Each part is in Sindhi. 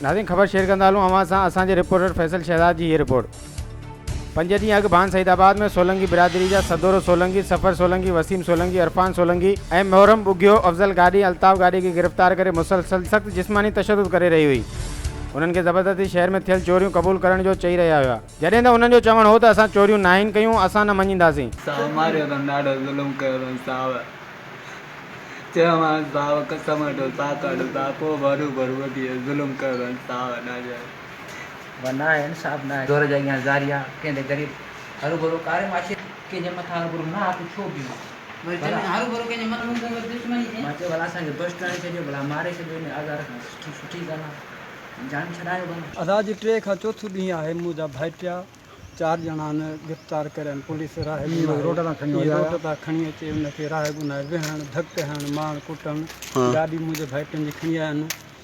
ناظرين خبر شيئر ڪندا هلون اوهان سان اسان جي رپورٽر فيصل شهزاد جي هيء رپورٽ. پنج ڏينهن اڳ ڀان سعيد آباد ۾ سولنگي برادري جا سدورو سولنگي، سفر سولنگي، وسيم سولنگي، عرفان سولنگي ۽ محرم ٻگهيو، افضل گاڏهي، الطاف گاڏهي کي گرفتار ڪري مسلسل سخت جسماني تشدد ڪري رهي هئي. انهن کي زبردستي شهر ۾ ٿيل چوريون قبول ڪرڻ جو چئي رهيا هيا. جڏهن ته انهن جو چوڻ هو ته اسان چوريون ناهن ڪيون، اسان نه مڃينداسين. صاحب ماريو اٿن ڏاڍو ظلم ڪيو اٿن صاحب چيومانس صاحب قسم وٺو ساھ ڪڍو صاحب پوء به هرو ڀرو وڌي ويو ظلم ڪيو اٿن صاحب ڏاڍو. و ناهي انصاف ناهي. زور جا اڳيان زاري آ ڪنهن تي غريب. هروڀرو ڪاري معاشري. ڪنهن جي مٿان هروڀرو نه آ تون ڇو بيهون. وري چون هروڀرو ڪنهن جي مٿان دشمني ٿئي. مان چيو ڀلا اسان کي بس ٽاڻي ڇڏيو ڀلا ماري ڇڏيو ان آزار کان سٺي سٺي ڳالهه آ جان ڇڏايو ڀلا. ادا اڄ ٽي کان چوٿون ڏينهن آهي منهنجا ڀائٽيا چار ڄڻا آهن گرفتار ڪريا آهن پوليس راهه روڊ تان کڻي اچي ان کي راهه گناهه ويهڻ ڌڪ هڻڻ مارڻ ڪٽڻ گاڏي منهنجي ڀائٽين جي کڻي آيا آهن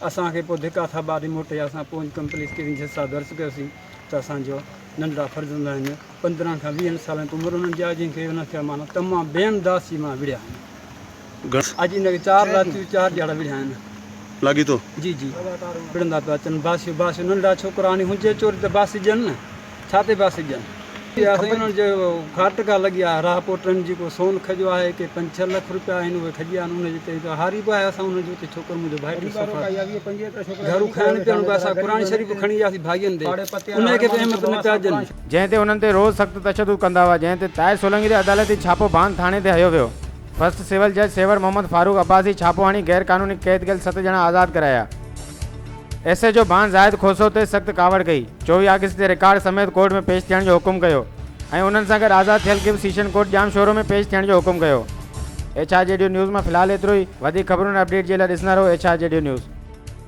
اسان کي پوء ڌڪا ٿاٻا ڏئي موٽي اسان پوء ڪمپليس ڪرين جج صاحب عرض ڪيوسين ته اسان جو ننڍڙا فرزند آهن 15 کان ويهن سالن جي عمر انهن جي آهي جنهن کي انهن کي معنيٰ تمام بي اندازي مان وڙهيا آهن اڄ ان کي چار راتيون چار ڏيهاڙا وڙهيا آهن. لاڳيتو. جي جي وڙهندا پيا اچن باسيون باسيون ننڍڙا ڇوڪرا آهن هجي چوري ته باسي ڏين نه ڇا تي باسي ڏين. سائين انهن جي کاٽ ڪا لڳي آهي راهه پوٽن جي ڪو سون کڄيو آهي ڪي پنج ڇهه لک روپيا آهن اهي کڄي آهن ان جي تي ته هاري به آهي اسان انهن جو اتي ڇوڪر منهنجو ڀائٽو صفا گهرو کائڻ پيئڻ به اسان قرآن شريف کڻي وياسين ڀاڳين تي انهي کي به اهميت نه پيا ڏين. جنهن تي انهن تي روز سخت تشدد ڪندا هئا جنهن تي طاهر سولنگي تي عدالتي ڇاپو ڀان ٿاڻي تي هنيو ويو فرسٽ سول جج سيوهڻ محمد فاروق عباسي ڇاپو هڻي غير قانوني قيد ڪيل ست ڄڻا آزاد ڪرايا. ايس ايڇ او ڀان زاهد کوسو تي سخت ڪاوڙ ڪئي، 24 آگسٽ تي رڪارڊ سميت ڪورٽ ۾ پيش ٿيڻ جو حڪم ڪيو ۽ انهن سان گڏ آزاد ٿيل کي به سيشن ڪورٽ ڄامشورو ۾ پيش ٿيڻ جو حڪم ڪيو. H R G D news مان في الحال ايترو ئي، وڌيڪ خبرن ۽ اپڊيٽ جي لاء ڏسندا رهو H R G D news.